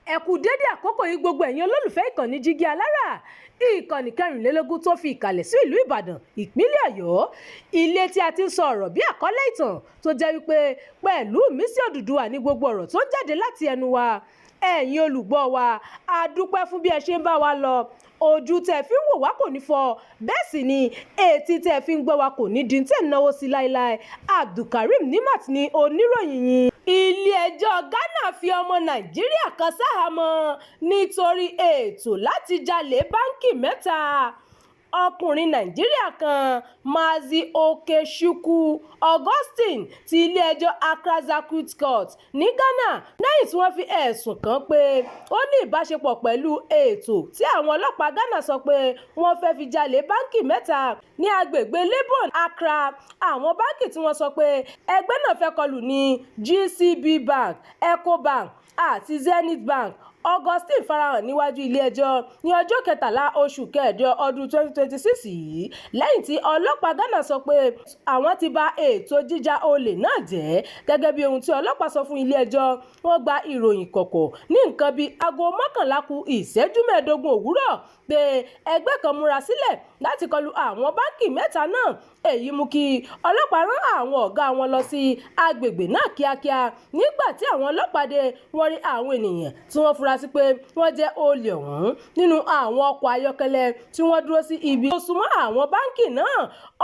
Ẹ kú dédé àkókò yìí, gbogbo ẹ̀yin olólùfẹ́ ìkànnì Jígí Alára, ìkànnì 24 tó fi ìkàlẹ̀ sí ìlú Ìbàdàn, ìpínlẹ̀ Ọ̀yọ́, ilé tí a ti ń sọ ọ̀rọ̀ bí àkọlé ìtàn tó jẹ́ wípé pẹ̀lú mísí Odùduwà ní gbogbo ọ̀rọ̀ tó ń jáde láti ẹnu wa. Ẹ̀yin olùgbọ́ wa, a dúpẹ́ fún bí ẹ ṣe ń bá wa lọ. Ojú tẹ́ fi ń wò wá kò ní fọ́, bẹ́ẹ̀ sì ni etí tẹ́ fi ń gbọ́ wa kò ní di tẹ́ ń náwó sí láéláé. Abdulkareem Nimat ní oníròyìn yín. Ilé-ẹjọ́ Ghana fi ọmọ Nàìjíríà kan ṣaháàmọ̀ nítorí ètò láti jalè báńkì mẹ́ta. Ọkùnrin Nàìjíríà kan, Mazi Okechukwu Augustine, ti ilé-ẹjọ́ Accra Circuit Court ní Ghana lẹ́yìn tí wọ́n fi ẹ̀sùn kàn án pé ó ní ìbáṣepọ̀ pẹ̀lú ètò tí àwọn ọlọ́pàá Ghana sọ pé wọ́n fẹ́ fi jalè báńkì mẹ́ta ní agbègbè Labone, Accra. Àwọn báńkì tí wọ́n sọ pé ẹgbẹ́ náà fẹ́ kọlù ní GCB Bank, Ecobank àti Zenith Bank. Augustine farahàn níwájú ilé-ẹjọ́ ní ọjọ́ 13 oṣù kẹjọ ọdún 2026 yìí lẹ́yìn tí ọlọ́pàá Ghana sọ pé àwọn ti ba ètò jíja olè náà jẹ́. Gẹ́gẹ́ bí ohun tí ọlọ́pàá sọ fún ilé-ẹjọ́, wọ́n gba ìròyìn kọ̀kọ̀ ní nǹkan bíi aago 10:45 òwúrọ̀ pé ẹgbẹ́ kan múra sílẹ̀ láti kọlu àwọn báńkì mẹ́ta náà. Èyí mú kí ọlọ́pàá rán àwọn ọ̀gá wọn lọ sí agbègbè náà kíákíá. Nígbà tí àwọn ọlọ́pàá dé, wọ́n rí àwọn ènìyàn tí wọ́n fura sí pé wọ́n jẹ́ olè ọ̀hún nínú àwọn ọkọ̀ ayọ́kẹ́lẹ́ tí wọ́n dúró sí ibi tó súnmọ́ àwọn báńkì náà.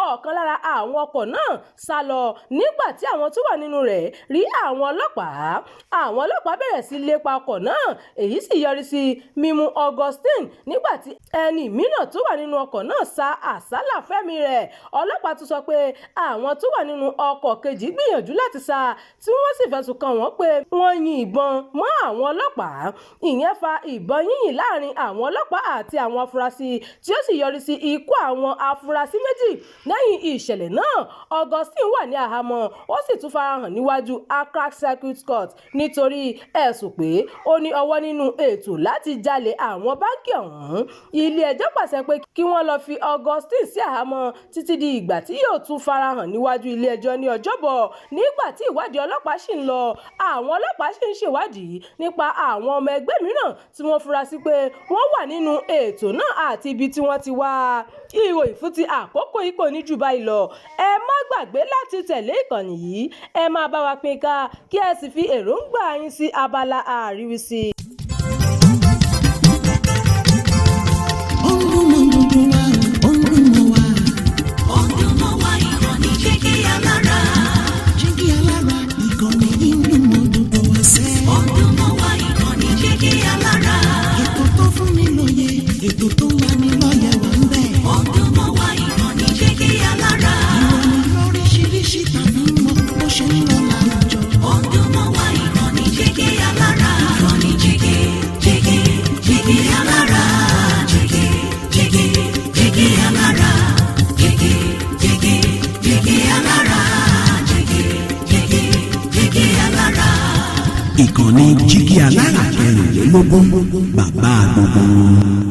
Ọ̀kan lára àwọn ọkọ̀ náà sá lọ nígbà tí àwọn tó wà nínú rẹ̀ rí àwọn ọlọ́pàá. Àwọn ọlọ́pàá bẹ̀rẹ̀ sí lépa ọkọ̀ náà, èyí sì yọrí sí mímú Augustine nígbà tí ẹni mìíràn tó wà nínú ọkọ̀ náà sá àsálà fẹ́mìí rẹ̀. Ọlọ́pàá tún sọ pé àwọn tó wà nínú ọkọ̀ kejì gbìyànjú láti sá, tí wọ́n sì fẹ̀sùn kàn wọ́n pé wọ́n yin ìbọn mọ́ àwọn ọlọ́pàá. Ìyẹn fa ìbọn yínyìn láàrin àwọn ọlọ́pàá àti àwọn afurasí, tí ó sì yọrí sí ikú àwọn afurasí méjì. Lẹ́yìn ìṣẹ̀lẹ̀ náà, Augustine wà ní àhámọ́, ó sì tún farahàn níwájú Accra Circuit Court nítorí ẹ̀sùn pé ó ní ọwọ́ nínú ètò láti jalè àwọn báńkì ọ̀hún. Ilé-ẹjọ́ pàṣẹ pé kí wọ́n lọ́ọ́ fi Augustine sí àhámọ́ títí di ìgbà tí yóò tún farahàn níwájú ilé-ẹjọ́ ní Ọjọ́bọ̀, nígbà tí ìwádìí ọlọ́pàá ṣì ń lọ. Àwọn ọlọ́pàá ṣì ń ṣèwádìí nípa àwọn ọmọ ẹgbẹ́ mìíràn tí wọ́n fura sí pé wọ́n wà nínú ètò náà àti ibi tí wọ́n ti wá. Ìròyìn fún ti àkókò yìí kò ní jù báyìí lọ. Ẹ má gbàgbé láti tẹ̀lé ìkànnì yìí, ẹ máa bá wa pín ká, kí ẹ sì fi èròǹgbà yín sí abala àríwísí. Ó ń dún mọ́ gbogbo wa, ó ń dún mọ́ wa. Ó ń dún mọ́ wa, ìkànnì Jígí Alára. Jígí Alára, ìkànnì yìí ń dún mọ́ gbogbo wa sẹ́. Ó ń dún mọ́ wa, ìkànnì Jígí Alára. Ètò tó fún ni lóye, ètò tó ń lani lọ́yẹ̀ wà ń bẹ̀. Ó ń dún mọ́ wa, ìkànnì Jígí Alára. Ìròyìn lóríṣiríṣi tàbí mọ́ bó ṣe ń lọ láwùjọ. Ó ń dún mọ́ wa, ìkànnì Jígí Alára. Ìkànnì Jígí, Jígí, Jígí Alára. Jígí, Jígí, Jígí Alára. Jígí, Jígí, Jígí Alára. Jígí, Jígí, Jígí Alára. Ìkànnì Jígí Alára 24, bàbá gbogbo wọn.